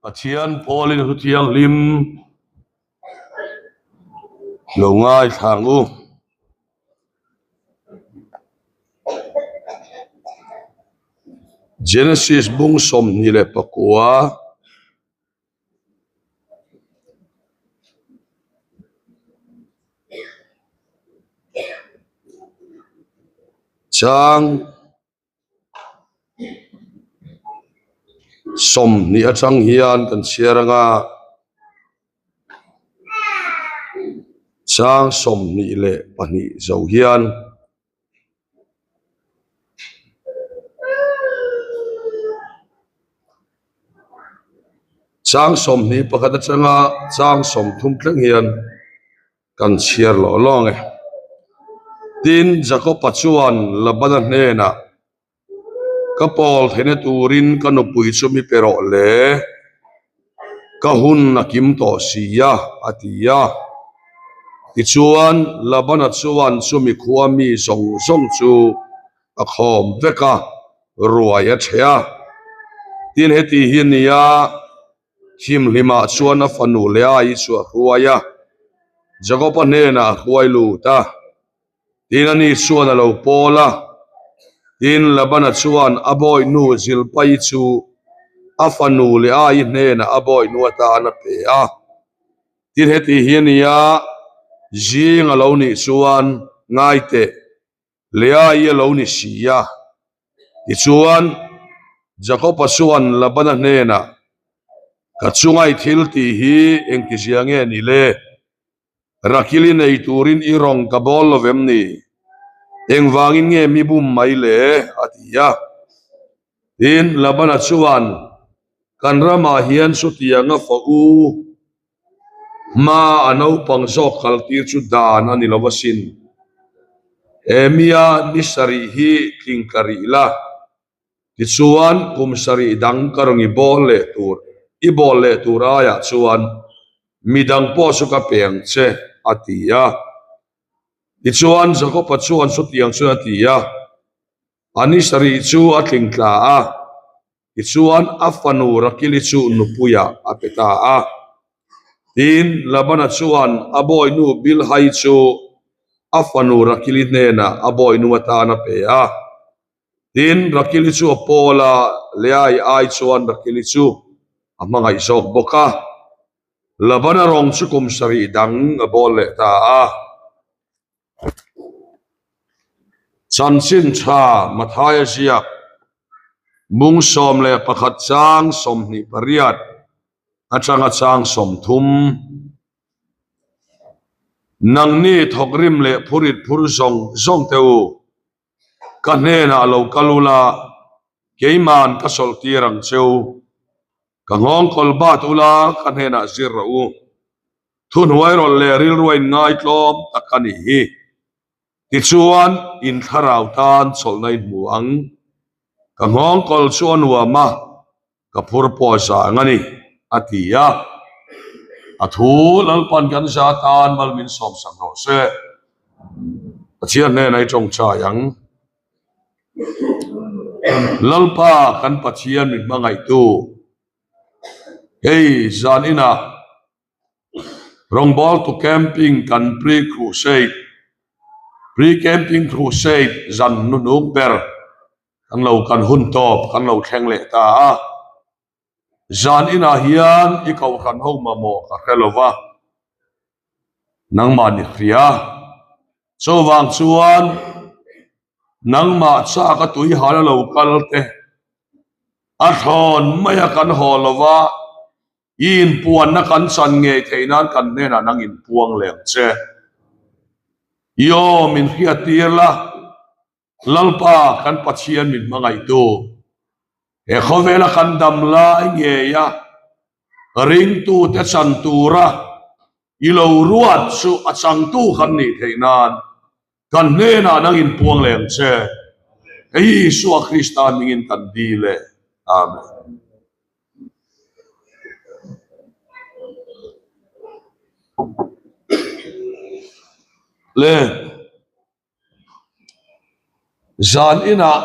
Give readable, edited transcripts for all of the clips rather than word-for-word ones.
Pathian pawlin thu thianghlim lo ngaithla ang u. Genesis bung 29 Chang 20 atang hian kan chhiar anga chang 22 zo hian. Chang 21 atanga chang 30 thleng hian kan chhiar lawh lawng e. Tin, Jakob-a chuan Labana hnenah, Ka pawl theihna turin ka nupui chu mi pe rawh le, ka hun a kim tawh si a, a ti a. Tichuan, Labana chuan chumi khua mi zawng zawng chu a khawm vek a, ruai a ṭheh a. Tin, heti hi a nia. Thimhlimah chuan a fanu Leaii chu a hruai a, Jakob-a hnenah a hruai lut a. Tin, ani chuan a lo pawl a. Tin, Labana chuan a bawihnu Zilpai chu a fanu Leaii hnenah a bawihnu atan a pe a. Tin, heti hi a nia, zing a lo nih chuan ngai teh. Leaii a lo ni si a. Tichuan, Jakob-a chuan Labana hnenah, Ka chungai thil tih hi engtizia nge ni le? Rakili nei turin i rawng ka bawl lo vem ni? Engvangin nge mi bum mai le? a ti a. Tin, Labana chuan, Kan ramah hian chutianga fa u Hma a naupang zawk kaltir chu dan a ni lo asin. He mia ni sarih hi tling ka rih la, tichuan kum sarih dang ka rawn i bawl leh tur, i bawl leh tur aiah chuan midang pawh chu ka pe ang che, a ti a. Tichuan Jakob-a chuan chutiang chuan a ti a, a ni sarih chu a tling tla a. Tichuan, a fanu Rakili chu nupuiah a pe ta a. Tin, Labana chuan a bawihnu Bilhai chu a fanu Rakili hnenah a bawihnu atan a pe a. Tin, Rakili chu a pawl a, Leai ai chuan Rakili chu a hmangaih zawk bawk a. Labana rawng chu kum sarih dang a bawl leh ta a. Chanchin tha Mathaia ziak bung 11 chang 28 atanga chang 30. Nangni thawkrim leh phurit phur zawng zawng te u, ka hnenah lo kal ula, keiman ka sawlhtir ang cheu. Ka nghawng kawl bat ula, ka hnenah zir rawh u. Thuhnuai rawlh leh rilru a inngaitlawm tak a nih hi. Tichuan, in thlarau tan chawlhna i hmu ang. Ka nghawng kawl chu a nuam a, ka phur pawh zang a ni, a ti a. A thu Lalpan kan za tan mal min sawmsak rawh se. Pathian hnenah i tawngtai ang. Lalpa kan Pathian min hmangaihtu, hei zan inah Rawngbawltu camping kan pre-crusade, pre-camping crusade zan hnuhnung ber kan lo kan hun tawp kan lo thleng leh ta a. Zan inah hian i kohhran ho mamawh ka hre lo va, nangmah ni hria. Chuvang chuan nangmah chak a tui hal a lo kal te a thlawn mai a kan haw lo va, I inpuanna kan chan ngei theih nan kan hnenah nang inpuang leh ang che. I aw min hriattir la, Lalpa kan Pathian min hmangaihtu. He khawvela kan dam lai ngeia ringtute chan tura i lo ruat chu a changtu kan nih theih nan kan hnenah nang inpuang leh ang che. Hei hi Isua Krista hmingin kan dil e. Amen. Le zan inah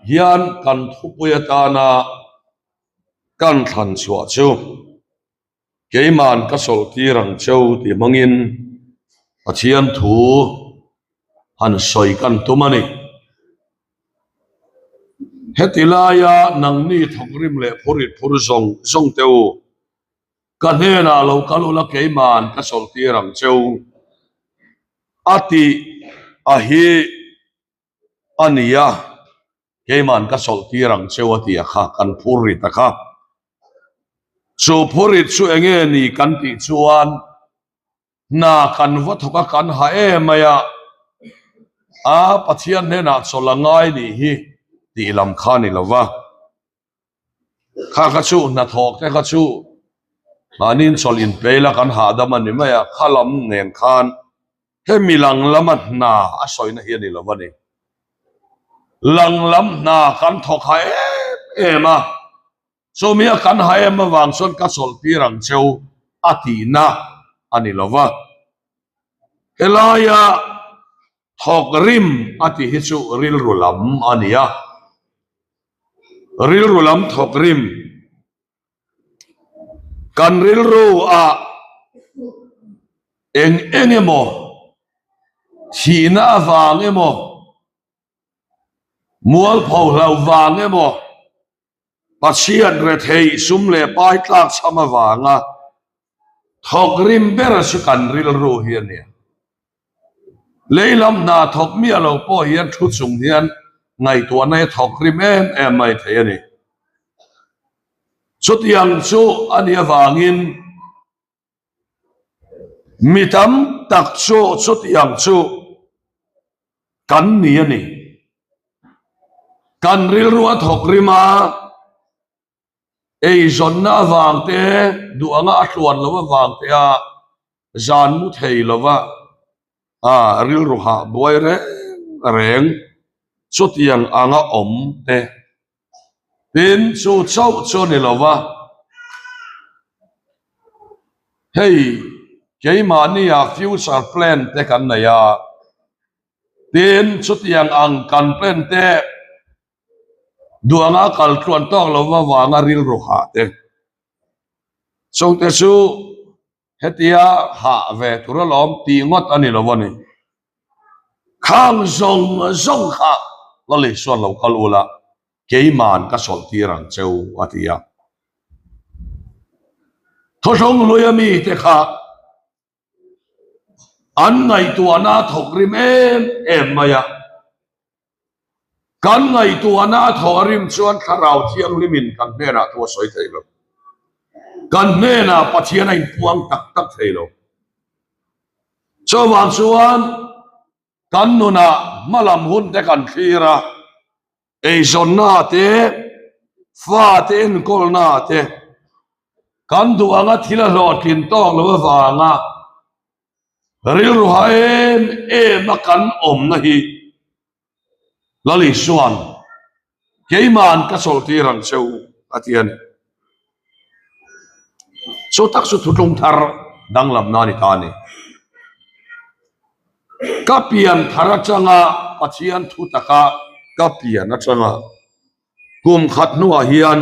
hian kan thupui atana kan thlan chhuah chu. Keiman ka chawlhtir ang cheu tih hmangin Pathian thu han sawi kan tum a ni. Heti laia nangni thawkrim leh phurit phur zawng zawng te u, ka hnenah lo kal ula keiman ka chawlhtir ang cheu a tih a hi a ni a. Keiman ka chawlhtir ang cheu a ti a kha, kan phur rit a kha. Chu phur rit chu enge ni kan tih chuan hna kan va thawk a kan ha em mai a, a Pathian hnenah chawlh a ngai nih hi tih lam kha ni lo va. Kha kha chu hnathawk te kha chu mahniin chawlh inpei la kan hahdam a ni mai a, kha lam nen khan hemi lang lama hna a sawina hi a ni lo a ni. Lang lam hna kan thawk ha em em a, chumi a kan ha em avang chuan ka chawlh tir ang cheu a tihna a ni lo va. Helaia Thawk rim a tih hi chu rilru lam a ni a, rilru lam thawk rim kan rilru ah eng eng emaw thihna avang emaw mualpho hlauh vang emaw Pathian rethei sum leh pai tlak chham avanga thawk rim ber chu kan rilru hi a nia. Lei lam hna thawk miah lo pawh hian thu chung hian ngaihtuahna hi thawk rim em em mai thei a ni. Chutiang chu a nih avangin Mi tam tak chu chutiang chu kan ni a ni. Kan rilru a thawk rim a, eizawnna avang te, duh anga a tluan loh avang te a zan mu thei lova a rilru hah buai reng reng chutiang anga awm te Tin, chu chauh chu a ni lo va, hei keimahnia future plan te kan nei a, tin chutiang ang kan plan te duh anga kal tluan tawk lo avanga rilru hah te, chungte chu Hetia hah ve tur alawm tih ngawt a ni lo a ni. Khang zawng zawng kha Lali chuan lo kal ula, keiman ka chawlh tir ang cheu a ti a. Thawhlawng hluia mite kha an ngaihtuahna a thawk rim em em mai a. Kan ngaihtuahna a thawh a rim chuan Thlarau Thianghlimin kan hnenah thu a sawi thei lo. Kan hnenah Pathian a inpuang tak tak thei lo. Chuvang chuan kan nunah hmalam hun te kan thlir a, eizawnna te, fate enkawlna te, kan duh anga thil a hlawhtlin tawk lo avanga Rilru ha em em a kan awmna hi Lal Isua'n keima'n ka chawlhtir ang che u a ti a ni. Chu tak chu thutlung thar danglamna a ni ta a ni. Ka pian thar atanga Pathian thu taka ka pian atanga kum khat hnuah hian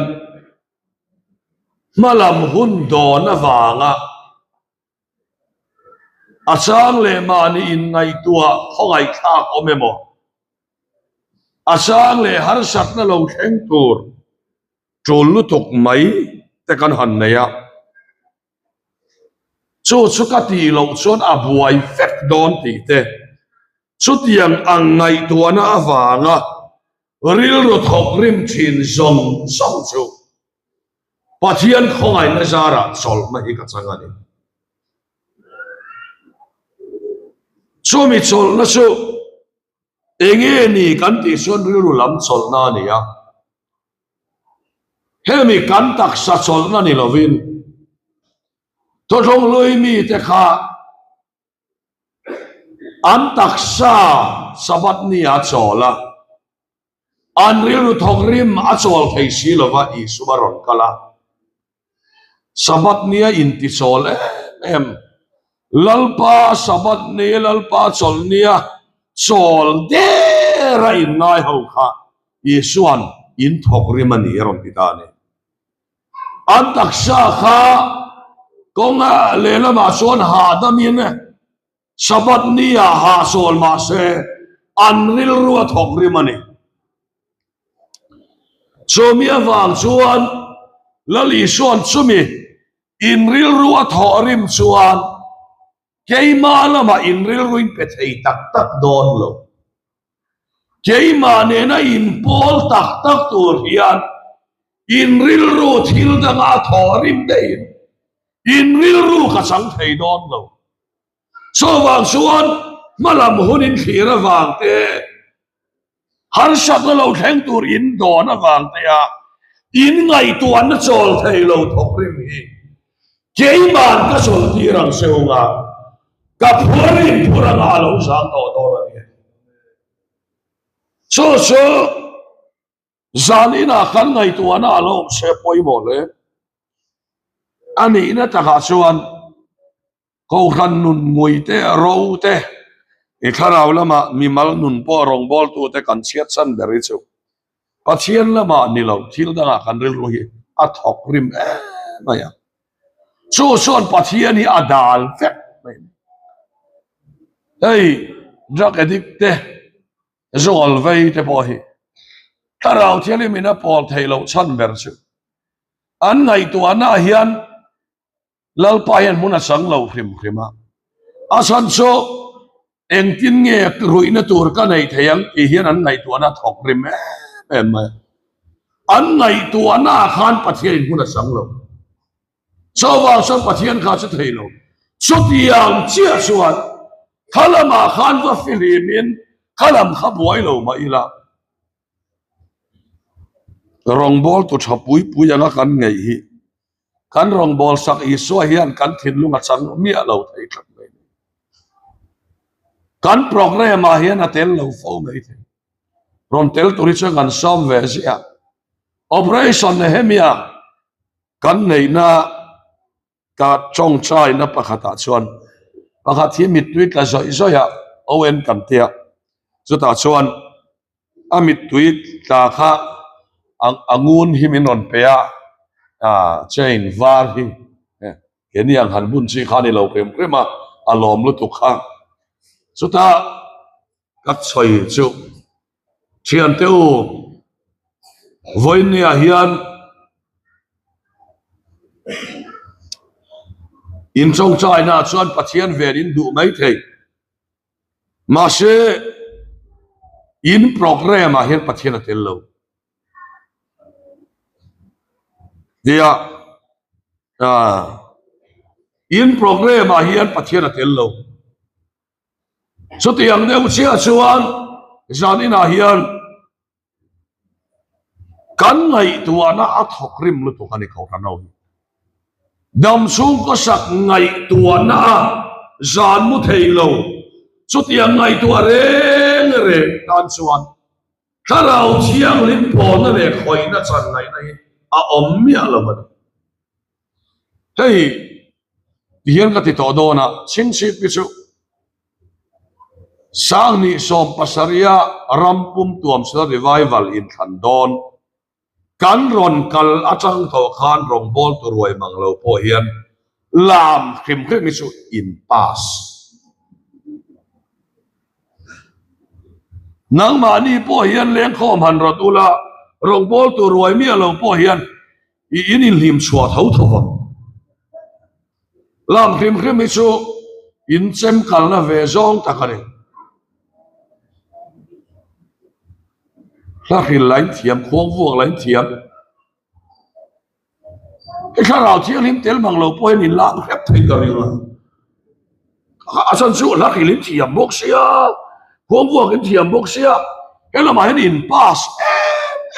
hmalam hun dawn avanga A chang leh mahni inngaihtuah khawngaihthlak awm emaw? A chang leh harsatna lo thleng tur tul lutuk mai te kan han nei a. Chu chu ka tih loh chuan a buai vek dawn tih te, chutiang ang ngaihtuahna avanga rilru thawk rim thin zawng zawng chu Pathian khawngaihna zarah chawlhna hi ka chang a ni. Chumi chawlhna chu enge ni kan tih chuan rilru lam chawlhna a ni a. Hemi kan taksa chawlhna ni lovin thawhlawng hlui mite kha An taksa Sabbath ni a chawl a, an rilru thawk rim a chawl thei si lova Isua a rawn kal a. Sabbath ni a intichawl em em, Lalpa Sabbath ni, Lalpa chawlh nia chawl der a inngai ho kha Isua'n in thawk rim a ni a rawn ti ta a ni. An taksa kha. Kawnga lehlamah chuan hahdamin Sabbath ni ah hahsawl mah se an rilru a thawk rim a ni. Chumi avang chuan Lal Isua'n chumi in rilru a thawh rim chuan keimah lamah in rilru in pe thei tak tak dawn lo. Keimah nena inpawl tak tak tur hian in rilru thil danga a thawh rim daihin in rilru ka chang thei dawn lo. Chuvang chuan hmalam hun in thlir avang te, harsatna lo thleng tur in dawn avang te a in ngaihtuahna chawl thei lo thawk rim hi Keiman ka sawi tir ang che unga, ka phur in phur anga a lo zang tawh dawn a ni. Chu chu zan inah kan ngaihtuahna a lo awm se pawimawh hle. A nihna takah chuan Kohhran nun ngui te, ro te, i thlarau lama mimal nun pawh rawngbawltute kan chhiat chhan ber hi chu Pathian lamah ni lo thil dangah kan rilru hi a thawk rim em mai a. Chu chuan Pathian hi a dal vek mai a ni. Hei drug addict te, zual vei te pawh hi thlarau thianghlimin a pawl theih loh chhan ber chu an ngaihtuahna ah hian Lalpa hian hmun a chang lo hrim hrim a, a chhan chu engtin nge ruihna tur ka neih thei ang tih hian an ngaihtuahna a thawk rim em em mai a. An ngaihtuahna ah khan Pathianin hmun a chang lo. Chuvang chuan Pathian kha chu thei lo. Chutiang chiah chuan kha lamah khan va fihlimin kha lam kha buai lo mah ila. Rawngbawltu tha pui pui anga kan ngeih hi Kan rawngbâwl sak Isua hian kan thinlung a chang miah lo thei tlat mai ni. Kan programme ah hian a tel lo fo mai thei. Rawn tel tur hi chuan kan sawm ve ziah. Operation Nehemia kan neihna ka tawngtaina pakhatah chuan pakhat hi mittui tla zawih zawih ah ON kan tia. Chutah chuan A mittui tla kha a ngun hi min rawn pe a, chain var hi keini ang han bun chi kha a ni lo hrim hrim a, a lawm lutuk kha. Chutah ka sawi chu thiante u vawinia hian in tawngtaina chuan Pathian ven in duh mai thei. Mahse, in programme ah hian Pathian a tel lo. Tia, in programme ah hian Pathian a tel lo. Chutiang deuh chiah chuan zan inah hian Kan ngaihtuahna a thawk rim lutuk a ni Kohhran ho hi. Dam chhungkaw sak ngaihtuahna a zan mu thei lo. Chutiang ngaihtuah reng reng tan chuan Thlarau Thianghlim pawlna leh khawihna chan ngaihna hi a awm miah lo a ni. Hei tihian ka ti tawh dawn a, chhingchhip hi chu Sanghnih sawmpasarih a ram pum tuam sila revival inthlan dawn kan rawn kal atang tawh khan rawngbawltu ruai mang lo pawh hian lam hrim hrim hi chu in pass. Nangmahni pawh hian lengkhawm han rawt ula rawngbawltu ruai miah lo pawh hian I in inhlim chhuah tho tho vang. Lam hrim hrim hi chu in chem kalna ve zawng tak a ni. Hla hril la in thiam, khuang vuak la in thiam. I thlarau thianghlim tel mang lo pawh hian in lam hrep thei ka ring a. A chhan chu hla hril in thiam bawk sia, khuang vuak in thiam bawk sia, he lamah hian in pass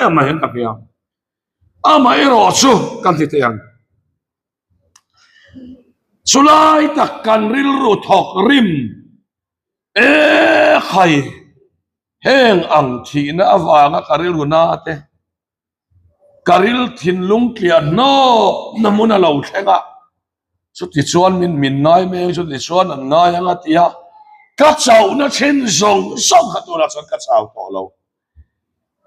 em em mai hian ka hria. Amaherawh chu kan ti thei ang. Chulai tak kan rilru thawk rim e khai heng ang thihna avanga ka rilru na te ka ril thinlung tliah hnawk na hmun a lo thleng a, chuti chuan min min ngai mek chuti chuan an ngai ang a ti a, ka chauhna thin zawng zawng kha tunah chuan ka chau tawh lo.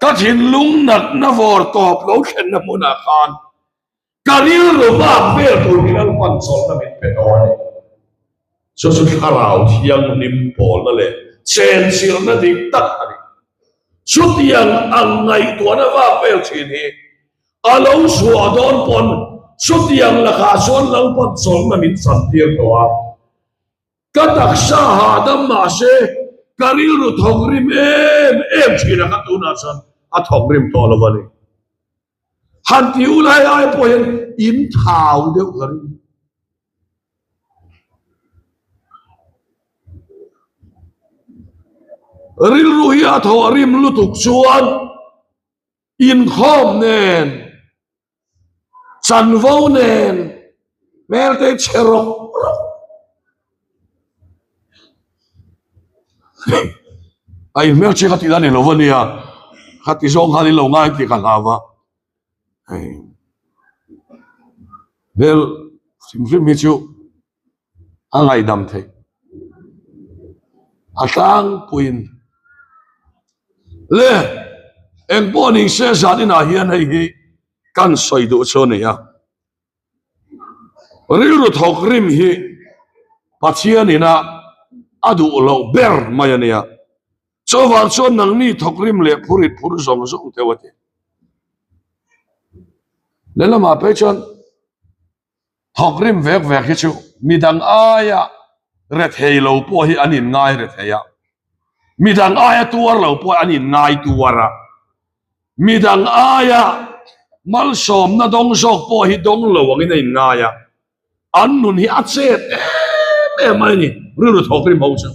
Ka thinlung natna vawr tawp lo thlenna hmunah khan. Ka rilru vak vel tur hi Lalpan chawlhna min pe tawh a ni. Chu chu Thlarau Thianghlim pawlna leh chenchilhna dik tak a ni. Chutiang ang ngaihtuahna vak vel thin hi a lo chhuah dawn pawn chutiang lakah chuan Lalpan chawlhna min chantir tawh a. Ka taksa hahdam mahse ka rilru thawk rim em em thin a, ka tunah chuan a thawk rim tawh lo a ni. Han ti u lai ai pawh hian in thau deuh ka ring. Rilru hi a thawh rim lutuk chuan inkhawm nen Chanvo nen hmel te chhe rawk rawk. A in hmel chhe ka tih dan ni lo a nia, ka ti zawng khan in lo ngai tih ka hlau a. Hei hmel hrim hrim hi chu a ngaihdam theih. A tlangpuiin le engpawh ni se zan inah hian hei hi kan sawi duh chu a ni a. Rilru thawk rim hi Pathian ina a duh loh ber mai a nia. Chuvang chuan nangni thawk rim leh phurit phur zawng zawng teuh a ti. Lehlamah phei chuan Thawk rim vek vek hi chu midang aia rethei lo pawh hi an inngai rethei a, midang aia tuar lo pawh an inngai tuar a, midang aia malsawmna dawng zawk pawh hi dawng lo angin a inngai a, an nun hi a chet em em mai a ni, rilru thawk rim ho chu.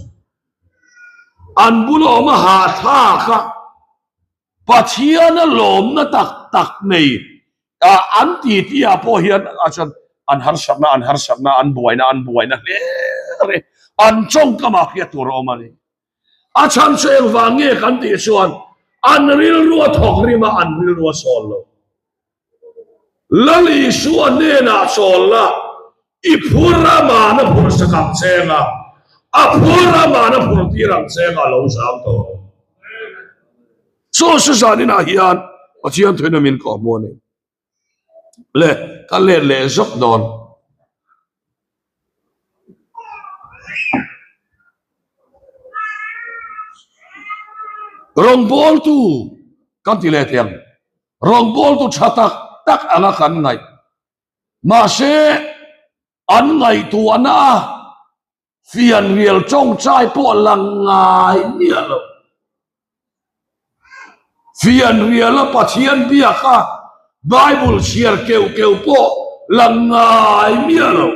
An bula awm a hahthlak a. Pathiana lawmna tak tak nei an ti tih ah pawh hian a chuan an harsatna an harsatna an buaina an buaina hle a ni. An tawngkam ah hriat tur a awm a ni. A chhan chu engvang nge kan tih chuan an rilru a thawk rim a an rilru a sawl lo. Lal Isua hnenah chawl la, i phur aman a phur sak ang cheng a, a phur aman a phur tir ang cheng a lo zam tawh ang. Chu chu zaninah hian Pathian thuina min kawh hmu a ni. Le, ka let leh zawk dawn. Rawngbawltu kan ti leh thei ang. Rawngbawltu tha tak tak anga kan ngaih. Mahse, an ngaihtuahna a fianrial tawngtai pawh la ngai miah lo. Fianriala Pathian biaka Bible chhiar keuh keuh pawh la ngai miah lo.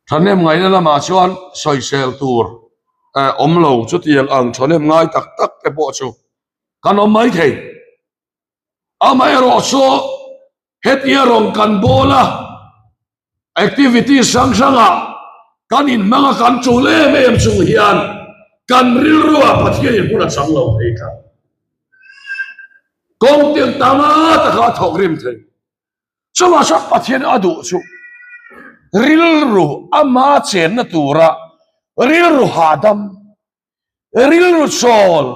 Thahnem ngaihna lamah chuan sawisel tur awm lo chutiang ang thahnem ngai tak tak te pawh chu kan awm mai thei. Amaherawh chu hetia rawn kan bawl a, activity hrang hrangah kan inhmang a kan tul em em chung hian kan rilruah Pathian in hmun a chang lo thei tlat. Kawng tiang tama taka a thawk rim thei. Chuvah chuan Pathian a duh chu rilru ama chenna tura rilru hahdam, rilru chawl,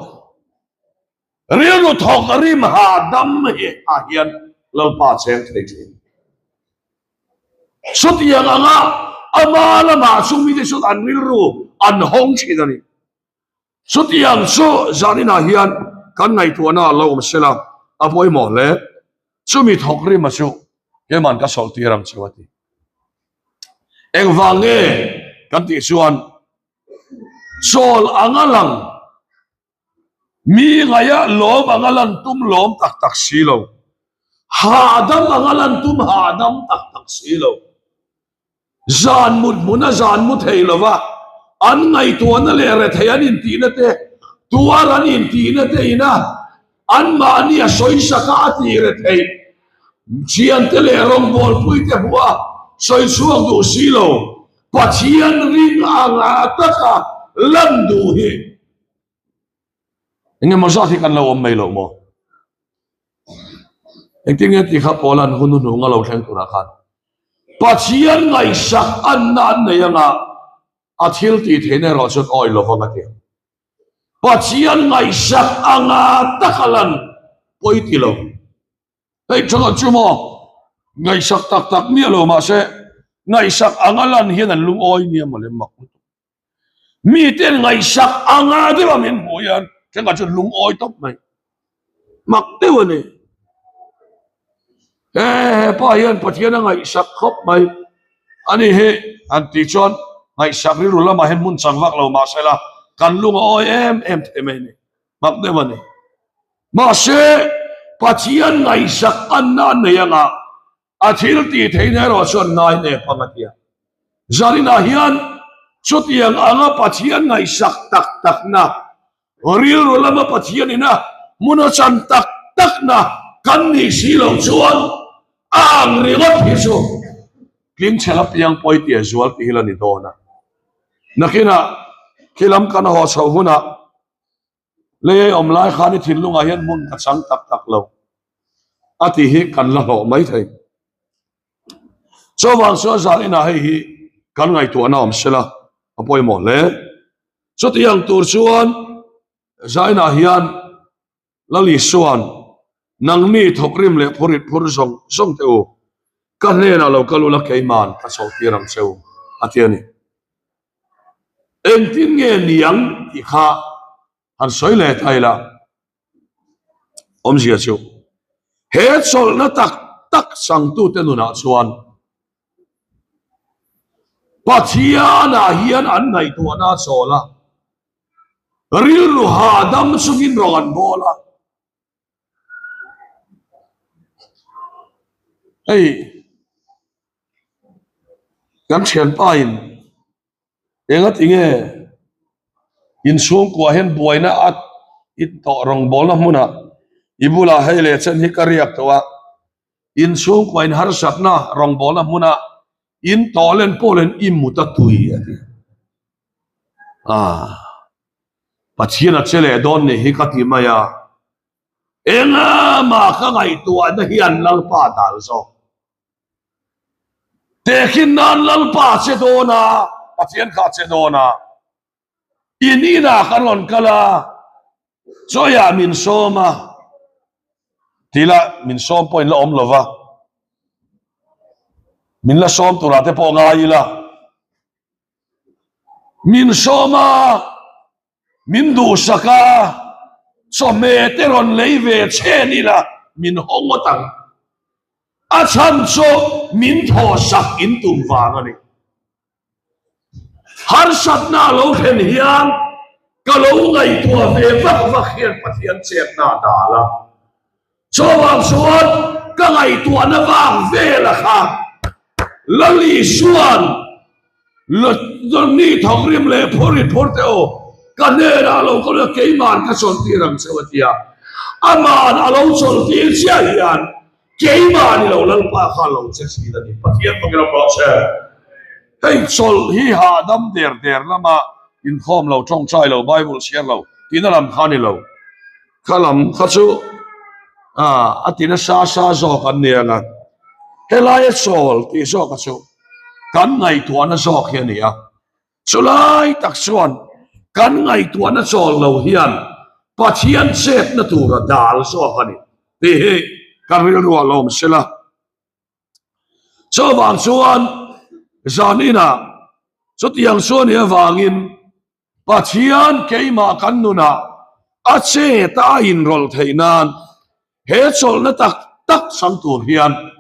rilru thawk rim hahdam hi ah hian Lalpa cheng thei thin. Chutiang anga ama lamah chu mite chuan an rilru an hawng thin a ni. Chutiang chu zaninah hian kan ngaihtuahna a lo awm sela a pawimawh hle. Chumi thawk rima chu keiman ka sawlh tir ang chu a ti. Engvang nge kan tih chuan chawl anga lang mi ngaia lawm anga lan tum lawm tak tak si lo, hahdam anga lan tum hahdam tak tak si lo. Zan mut hmuna zan mu thei lova an ngaihtuahna leh rethei an intihna te, tuar an intihna te ina anmahni a sawisaka a tih retheih thiante leh rawngbawlpuite hmuh a sawi chhuak duh si lo, Pathian ring anga taka lan duh hi. Engemaw zat hi kan lo awm mai loh maw? Engtin nge tih kha Paula'n hun hnuhnung a lo thleng turah khan Pathian ngaihsak anna an nei anga a thil tih theihna erawh chuan awi lo vang a ti. Pathian ngaihsak anga taka lan pawi ti lo. Hei tha chu maw ngaihsak tak tak miah lo mahse ngaihsak anga lan hian an lungawi nia mawle mak lutuk. Miten ngaihsak anga deuh a min hmuh hian thenkhat chu lungawi tawp mai. Mak deuh a ni. He hepa hian Pathian a ngaihsak khawp mai a ni hi han tih chuan ngaihsak rilru lamah hian hmun chang vak lo mahse la kan lung a awi em em thei mai a ni. Mak deuh a ni. Mahse Pathian ngaihsak anna a nei anga a thil tih theihna erawh chuan ngai nep ang a ti a. Zarinah hian chutiang anga Pathian ngaihsak tak takna Rilru lama Pathian ina hmun a chan tak takna kan nih si loh chuan a ang ringawt hi chu tlingchhel apiang pawi tih a zual tih hi la ni dawn a. Nakinah khi lam kan haw chhoh hunah lei ei awm lai khan i thinlungah hian hmun ka chang tak tak lo a tih hi kan la hlawh mai thei. Chuvang chuan zan inah hei hi kan ngaihtuahna awm sela a pawimawh hle. Chutiang tur chuan Zainah hian Lal Isua'n nangni thawkrim leh phurit phur zawng zawng teh u, ka hnenah lo kal ula keima'n ka chhohtir ang che u, a ti a ni. Engtin nge niang tih kha han sawi leh ta ila awmzia chu he chawlhna tak tak changtute nunah chuan Pathianah hian an ngaihtuahna a chawl a, rilru hahdam chungin rawng an bawl a. Hei kan thianpain enga tinge inchhungkuah hian buaina a i tawh rawngbawlna hmunah i bulah hei leh chen hi ka riak tawh a. Inchhungkuain harsatna rawngbawlna hmuna in tawhlen pawhlen i mut a tui a ti. Ah, Pathian a che leh dawn nih hi ka ti mai a, engama ka ngaihtuahna hian Lalpa dal zawk. Tehkhin nan Lalpa a che dawn a, Pathian kha a che dawn a. In inah kan rawn kal a, chawiah min sawm a, tila min sawm pawh in la awm lo va, min la sawm turah te pawh ngai ila, min sawm a, min duhsak a, chawhmeh te rawn lei ve chhen ila min haw ngawt ang. A chhan chu min thawhsak in tum vang a ni. Harsatna a lo thlen hian ka lo ngaihtuah ve vak vak hian Pathian chetna a dal a. Chuvang chuan ka ngaihtuahna vang vela kha Lal Isua'n ni thawkrim leh phur i phur teh u, ka hnenah lo kal ula keima'n ka chawlhtir ang che u a ti a. Ama'n a lo chawlhtir chiah hian Keimah ni lo Lalpa kha lo che thin a ni. Pathian fakin a pawh che. Hei chawlh hi hahdam der der lama inkhawm lo, tawngtai lo, Bible chhiar lo tihna lam kha a ni lo. Kha lam kha chu a ti nasa sa zawk an ni ang a. Helaia chawl tih zawka chu kan ngaihtuahna zawk hi a ni a. Chulai tak chuan kan ngaihtuahna chawl lo hian Pathian chetna tura dal zawk a ni tih hi kan rilru ah lawm sela. Chuvang chuan zan inah chutiang chu a nih avangin Pathian keimah kan nunah a chet a a inrawlh theih nan he chawlhna tak tak chang tur hian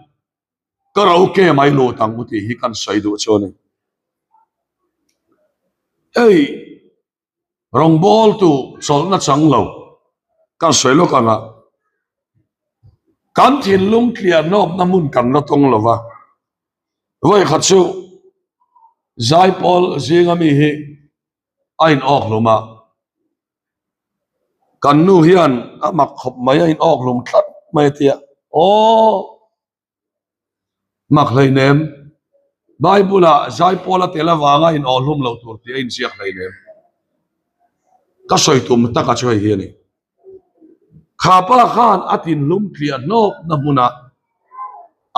Ka ro ke mai lut ang u tih hi kan sawi duh chu a ni. Hei rawngbawltu chawlhna chang lo kan sawi lawk ang a, kan thinlung tliah nawpna hmun kan la tawng lo va, vawikhat chu Zaipawl zinga mi hi a in awk hlum a, kan nu hian a mak khawp mai a in awk hlum tlat mai a tia, aw. Mak hleinem, Bible-ah zaipawl a tel avanga in awhlum lo tur tih a inziak hleinem. Ka sawi tum taka chu hei hi a ni. Kha pa khan a tinhlum tliah hnawpna hmunah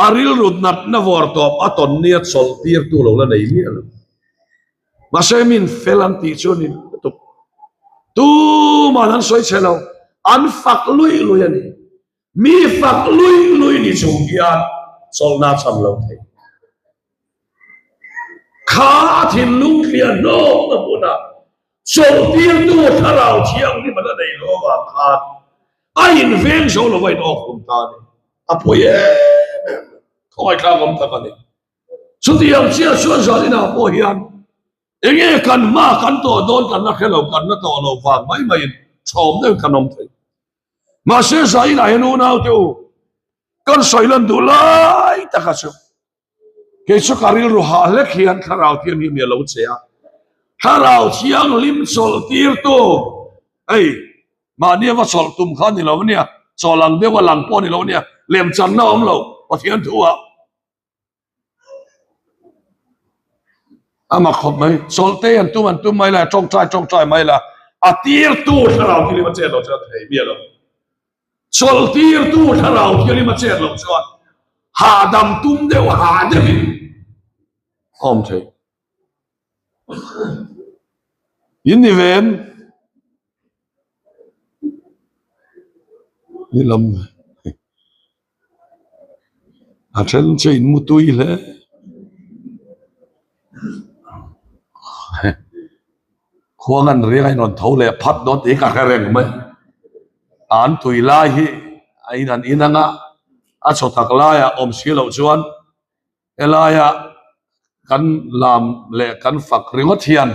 a rilru natna vawr tawp a tawn nia chawlh tirtu lo la nei miah lo. Mahse min fel an tih chu a ni lutuk. Tuman an sawi chhe lo, an fak luih luih a ni. Mi fak lui lui ni chung hian chawlhna a cham lo thei. Kha a thinlung thliah hnawkna hmunah chawlhtirtu Thlarau Thianghlim a la nei lo avang khan a inveng zo lo a in awk hlum ta a ni. A pawi em em mai. Khawngaihthlak awm tak a ni. Chutiang chiah chuan zaninah pawh hian enge kan hma kan tawh dawn kan la hre lo, kan la tawh lo vang mai maiin chhawm deuh kan awm thei. Mahse zainah hian unaute u, kan sawi lan duh lai taka chu kei chu ka rilru hah hlek hian Thlarau Thianghlim hi a lo che a. Thlarau Thianghlim chawlh tirtu hei mahni ava chawlh tum kha ni lo ania, chawlh ang deuh a lang pawh ni lo ania, lemchanna a awm lo Pathian thu ah. Ama khawp mai, chawlh te an tum an tum mai la, tawngtai tawngtai mai la, a tirtu thlarau thianghlim a chet loh chuan thei miah lo. Chawlh tirtu thlarau thianghlim a chet loh chuan hahdam tum deuh hah deuhin a awm thei. In ni ve em? Ni lam. A then chu in mu tui hle. Khuang an riang a in rawn tho leh phat dawn tih ka hre reng mai. An tui lai hi a in an in anga a chaw tak laiah awm si loh chuan helaia kan lam leh kan fak ringawt hian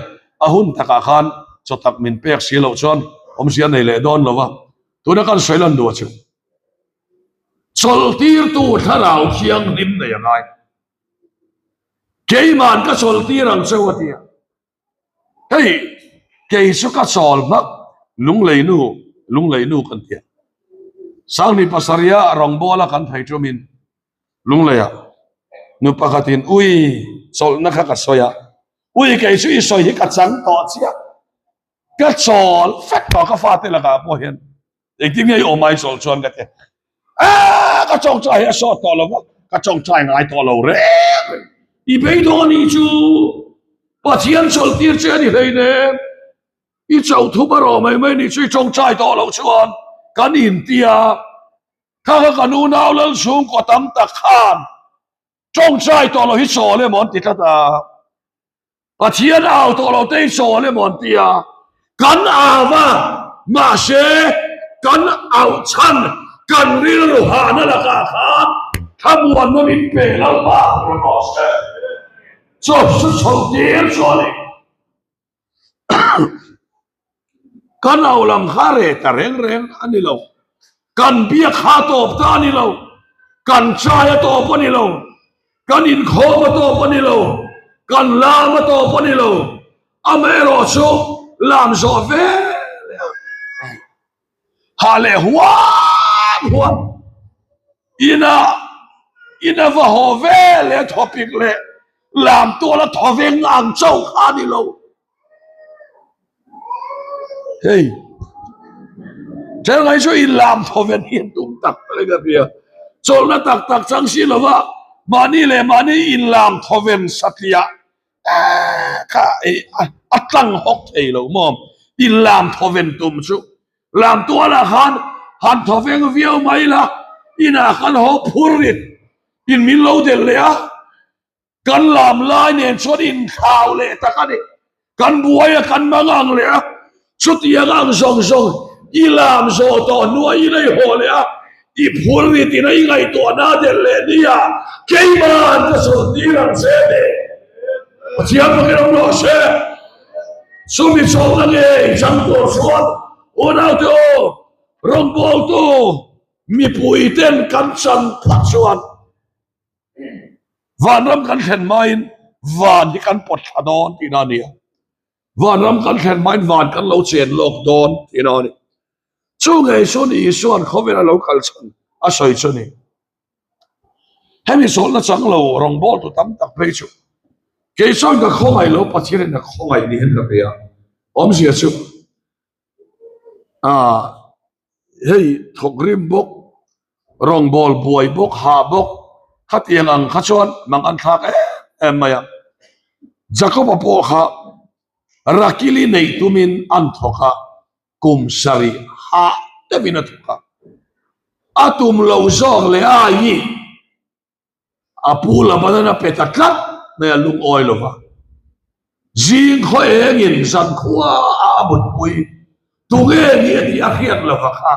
a hun takah khan chaw tak min pek si loh chuan awmzia nei leh dawn lo va, tuna kan sawi lan duh a chu. Chawlhtirtu thlarau thianghlim nei a ngai. Keiman ka chawlhtir ang cheu a ti a. Hei kei chu ka chawl hmak lunglei nu lunglei nu kan ti a. Sanghnih pasarih a rawngbawla kan thei tumin lungleiah nu pakhatin ui chawlhna kha ka sawi a. Ui kei chu i sawi hi ka chang tawh chiah. Ka chawl fek tawh ka fate lakah pawh hian Engtin nge i awm ai chawlh chuan ka ti a, ka tawngtai hi a sawt tawh lo va, ka tawngtai ngai tawh lo reng reng. I beidawng a nih chu Pathian chawlh tir che a ni hleinem, i chauh thup a rawh mai mai nih chu i tawngtai tawh loh chuan kan inti a, kha kha kan unau lal chhungkaw tam tak khan tawngtai tawh loh hi chawl emaw an ti tlat a. Pathian au tawh lo te hi chawl emaw an ti a, kan au a, mahse kan auh chhan kan rilru hahna lakah khan thlamuanna min pe Lalpa rawn awm se. Chaw chu chho tir chu a ni. Kan au lam kha reh ta reng reng a ni lo. Kan biak kha a tawp ta a ni lo. Kan chai a tawp a ni lo. Kan inkhawm a tawp a ni lo. Kan lam a tawp a ni lo. Amaherawh chu lam zawh ve leh a hah leh huam huam. Inah ina va haw ve leh a thawpik leh lam tual a thawveng ang chauh kha a ni lo. Hei Thengai chu in lam thawven hi an tum tak tak in a hria. Chawlhna tak tak chang si lova mahni leh mahni in lam thawven satliah kha a tlang hawk thei lo maw? In lam thawven tum chu lam tualah khan han thawveng viau mai la inah khan haw phur rit in min lo delh leh a. Kan lam lai nen chuan inthlau leh tak a ni. Kan buai a, kan mang ang leh a, chutiang ang zawng zawng i lam zawh tawh hnuah i lei haw leh a, i phur rit ina i ngaihtuahna a delh leh nia, keiman ka chawlhtir ang che tih Pathian pakin awm rawh se. Chumi chawlhna ngei chang tur chuan unaute aw, rawngbawltu mipuiten kan chan phah chuan Vanram kan thlen hmain van hi kan pawt thla dawn tihna a ni a. Vanram kan thlen hmain van kan lo chen lawk dawn tihna a ni. Chu ngei chu ni Isua'n khawvel a lo kal chhan a sawi chu a ni. Hemi zawhna chang lo rawngbawltu tam tak phei chu kei chuan ka khawngaih lo Pathianin a khawngaih niin ka hria. Awmzia chu hei thawk rim bawk rawngbâwl buai bawk hah bawk khatiang ang kha chuan mang an thlâk em em mai a Jacob-a pawh kha Rakili neih tumin an thawk a kum sarih hah deuhin a thawk a. A tum lo zawk leh a i a pu Labanan a pe ta tlat mai a lungawi lo va. Zing khaw engin zankhua a a mutpui tunge ni a tih a hriat lova kha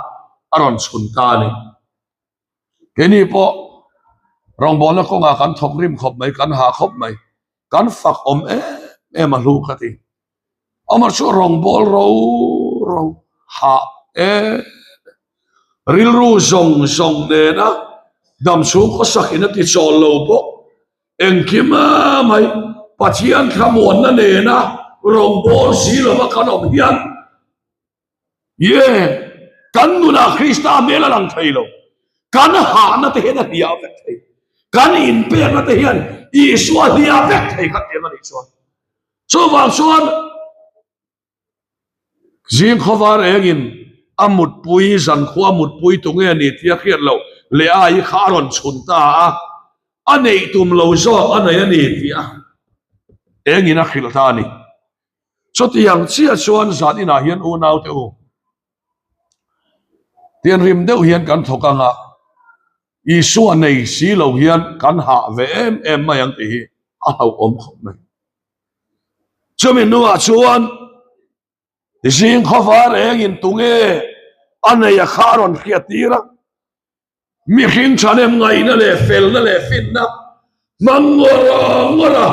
a rawn chhun ta a ni. Keini pawh rawngbawlna kawngah kan thawk rim khawp mai, kan hah khawp mai, kan fak awm em em a hlu ka ti. Amah chu rawngbâwl ro ro hah em rilru zawng zawng nena dam chhung khawsakin a ti chawl lo bawk. Engkim mai Pathian thlamuanna nena rawngbâwl si lova kan awm hian Ye, kan nunah Krista hmel a lang thei lo. Kan hahna te hian a hliah vek thei. Kan inpekna te hian Isua hliah vek thei kha tiang a nih chuan. Chuvang chuan zing khawvar engin a mutpui, zankhua mutpui tu nge ni tia hriat loh leh a i kha a rawn chhun ta a, a neih tum lo zawk a nei a ni tia engin a hrilh ta a ni. Chutiang chiah chuan zan inah hian unaute u, tianrim deuh hian kan thawk ang a, Isua nei si lo hian kan hah ve em em mai ang tih hi a hlauhawm khawp mai. Chumi hnuah chuan zing khawvar engin tunge a nei a kha a rawn hriat tir a, Mihring ṭhahnem ngaihna leh felna leh finna hmang ngawr ngawra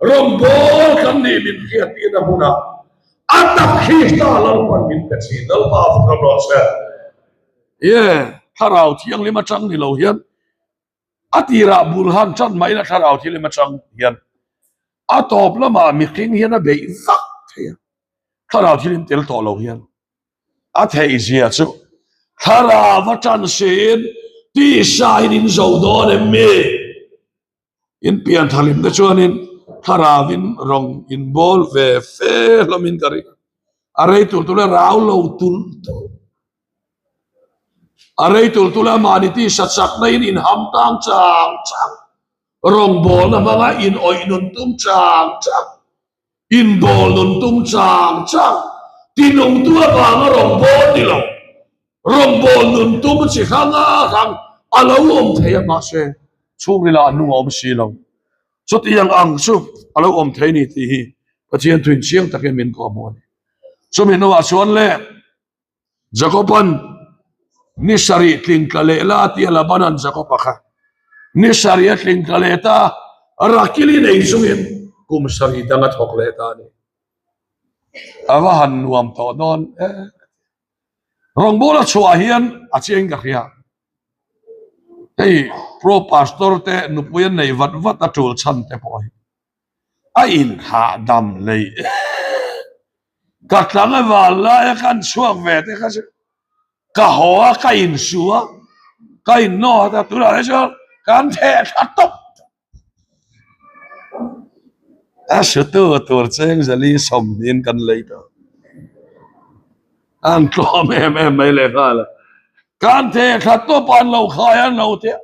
rawngbâwl kan nih min hriattirna hmunah a tak Krista Lalpan min pe ṭhin. Lalpa a vut ram rawh se. Ye, Thlarau Thianghlim aṭang ni lo hian a tirah bul han ṭan mah ila Thlarau Thianghlim aṭang hian a tawp lamah mihring hian a beih vak thei a, Thlarau Thianghlim tel tawh lo hian. A theihzia chu thlarau a tan siin tisain in zo dawn em mi? In pian thalim te chuanin thlarauin rawng in bawl ve fe hlawmin ka ring a. A rei tur tul a rau lo tul tul. A rei tur tul a mahni tisa chakna in inham tang chang chang. Rawngbawlna hmanga in awih nun tum chang chang. Inbawl nun tum chang chang tinungtu avanga rawngbâwl ni lo, rawngbâwl nun tum chi hrang hrang a lo awm thei a, mahse chhungrila a hnung a awm si lo. Chutiang ang chu a lo awm thei ni tih hi Pathian thuin chiang takin min kawhhmuh a ni. Chumi hnuah chuan le. Jakoban ni sarih tling tla leh la a ti a, Labanan Jakoba kha ni sarih a tling tla leh ta a, Rakili nei chungin kum sarih dang a thawk leh ta a ni. A va han nuam tawh dawn e. Rawngbawla chhuah hian a chiang ka hria. Hei pro pastor te nupui an nei vat vat a tul chhan te pawh hi. A inhahdam lei em. Ka tlangval laia kan chhuak ve te kha chu ka haw a, ka insu a, ka innawt a, tunah te chuan kan theh thla tawp. A sutu tur cheng zali sawmhnihin kan lei tawh. An tlawm em em mai lehnghal a. Kan theh thla tawp a, an lo khai a, an lo tia.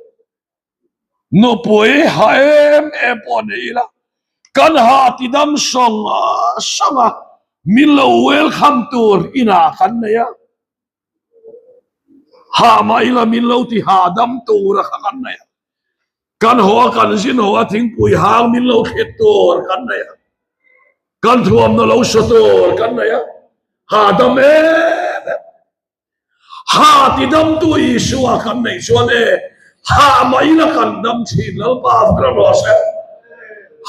Nupui ha em em pawh ni ila, kan ha ti dam sawng sawng a, min lo welcome tur inah kan nei a, ha mah ila min lo ti ha dam tur a kha kan nei a, kan haw a kan zin haw a thingpui hang min lo thlit tur kan nei a, kan thuamna lo saw tur kan nei a, ha dam em em. Ha ti damtu Isua kan neih chuan e, ha mai la kan dam thin Lalpa vek rawh se.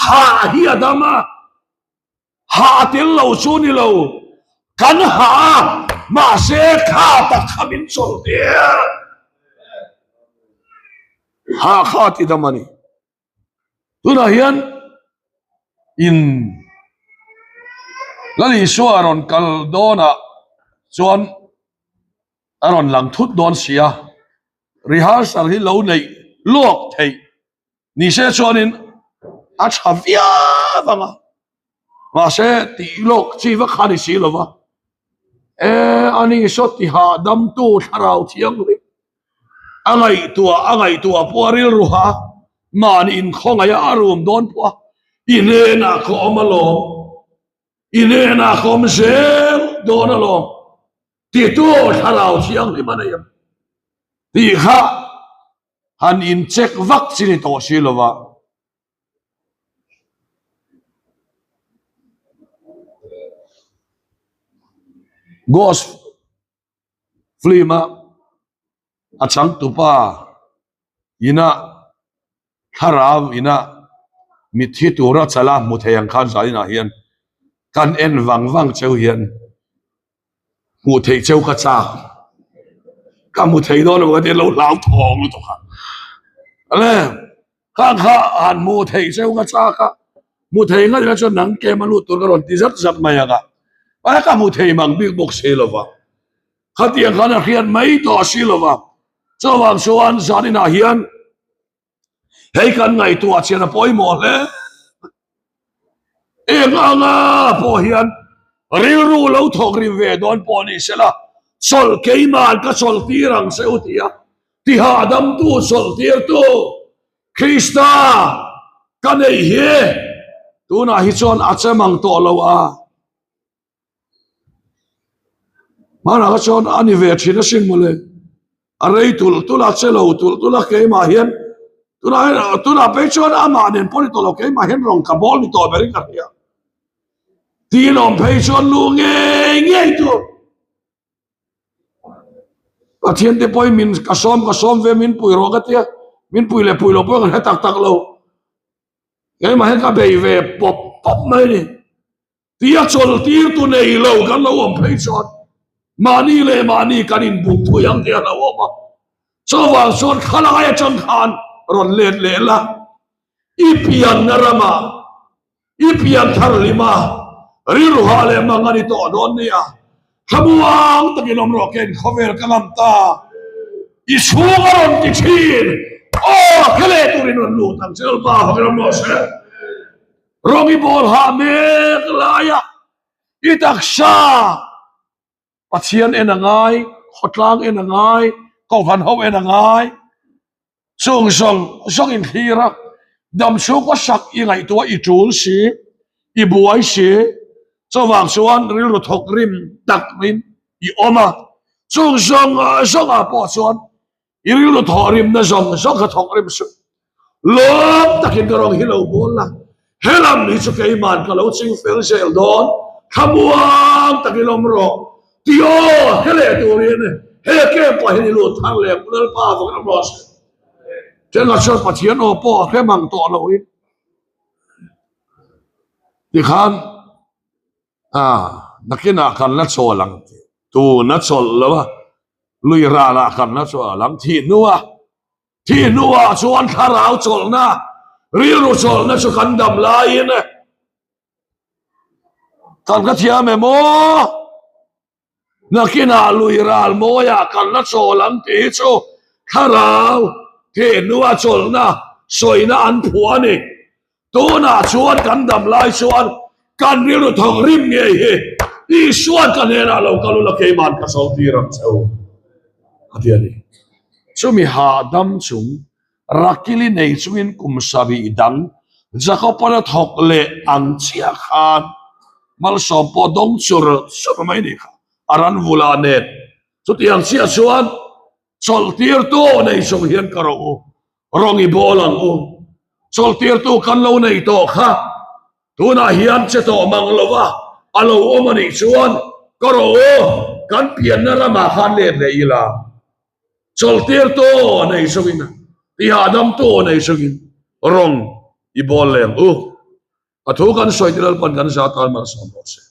Ha hi a dam a, ha a tel lo chu ni lo, kan ha a, mahse kha tak kha min chawlh tir. Ha kha ti dam a ni. Tunah hian in Lal Isua a rawn kal dawnah chuan a rawn lang thut dawn si a, rehearsal hi lo neih lawk theih ni se chuanin a tha viau ang a, mahse tih lawk chi vak kha a ni si lo va, e ani saw tiha damtu thlarau thianghlim A ngaihtuah a ngaihtuah pawh a rilru ha, mahni inkhawngaih a a rum dawn pawh a, i hnenah ka awm alawm, i hnenah ka awm zel dawn alawm titu thlarau thianghlim a nei ang. Tih kha han in check vak chi ni tawh si lova. Ghost film a a changtupa ina thlarau ina mitthi tura chala hmu thei ang khan zaninah hian kan en vang vang cheu hian hmuh theih cheu ka chak ka hmu thei dawn lo ka ti lo hlau thawng lutuk a ale kha kha han hmuh theih cheu ka chak a hmu thei ngat ila chuan nang kem a lut tur ka rawn ti zat zat mai ang a a ka hmu thei mang bik bawk si lo va khatiang khan a hriat mai tawh si lo va chuvang chuan zaninah hian Hei kan ngaihtuah chian a pawimawh hle. Eng anga pawh hian rilru lo thawk rim ve dawn pawh ni sela, chawlh keiman ka chawlh tir ang che u tia tihahdamtu chawlh tirtu Krista ka neih hi tunah hi chuan a che mang tawh lo a. Hmanah kha chuan a ni ve thin asin mawle, a rei tulh tulh a, che lo tulh tulh a, keimah hian tunah hian tunah phei chuan amah nen pawh ni tawh lo, keimah hian rawng ka bawl ni tawh berin ka hria. Tiin awm phei chuan lu ngei ngei tur. Pathian te pawhin min ka sawm ka sawm ve min pui rawh ka tia, min pui leh pui loh pawh ka hre tak tak lo. Keimah hian ka bei ve pawp pawp mai a ni. Tia chawlhtirtu nei lo kan lo awm phei chuan mahni leh mahni kan inbuk thui ang tih a lo awm a. Chuvang chuan thlalai atang khan rawn let leh la, i pianna ramah, i pian thar hlima rilru hah leh mang a ni tawh dawn nia. Thlamuang takin awm rawh ken khawvel ka ngam ta. I chhung a rawn ti thin. Aw, khe leh turin rawn lut ang che Lalpa fakin awm rawh se. Rawng i bawl hah mek laia i taksa Pathian en a ngai, khawtlang en a ngai, kohhran ho en a ngai, chung zawng zawng in thlir a, dam chhungkaw sak i ngaihtuah i tul si, i buai si, chuvang chuan rilru thawk rim tak in i awm a, chung zawng zawng ah pawh chuan I rilru thawh rimna zawng zawng kha thawk rim suh. Lawm takin ka rawng hi lo bawl la, helam hi chu keiman ka lo ching fel zel dawn, thlamuang takin awm rawh. Ti aw, he leh turin he camp ah hian i lut thar leh ang u Lalpa vawk ram rawh se. Thenah chuan Pathian aw pawh a hrem ang tawh loin tikhan a nakinah kan la chawl ang tih tun a chawlh lo a. Lui ralah kan la chuah lam thih hnua thih hnuah chuan thlarau chawlhna rilru chawlhna chu kan dam laiin kan ka thiam em aw nakinah lui ral mawiah kan la chawl ang tih hi chu thlarau thih hnua chawlhna sawina an phuah a ni. Tunah chuan kan dam lai chuan kan rilru thawk rim ngei hi Isuan ka hnenah lo kal ula keiman ka zo tir ang che u a ti a ni. Chumi hahdam chung Rakili nei chungin kum sarih dang Jakob-an a thawk leh ang chiah khan malsawm pawh dawng chur chur mai ni kha a ran vula nen. Chutiang chiah chuan chawlhtirtu nei chung hian ka rawh u. Rawng i bawl ang u. Chawlhtirtu kan lo nei tawh kha tunah hian che tawh mang lo va, a lo awm a nih chuan ka rawh u, kan pianna ramah khan let leh ila. Chawlhtirtu nei chungin, tihahdamtu nei chungin rawng i bawl leh ang u. A thu kan sawi te Lalpan kan za tan malsawm rawh se.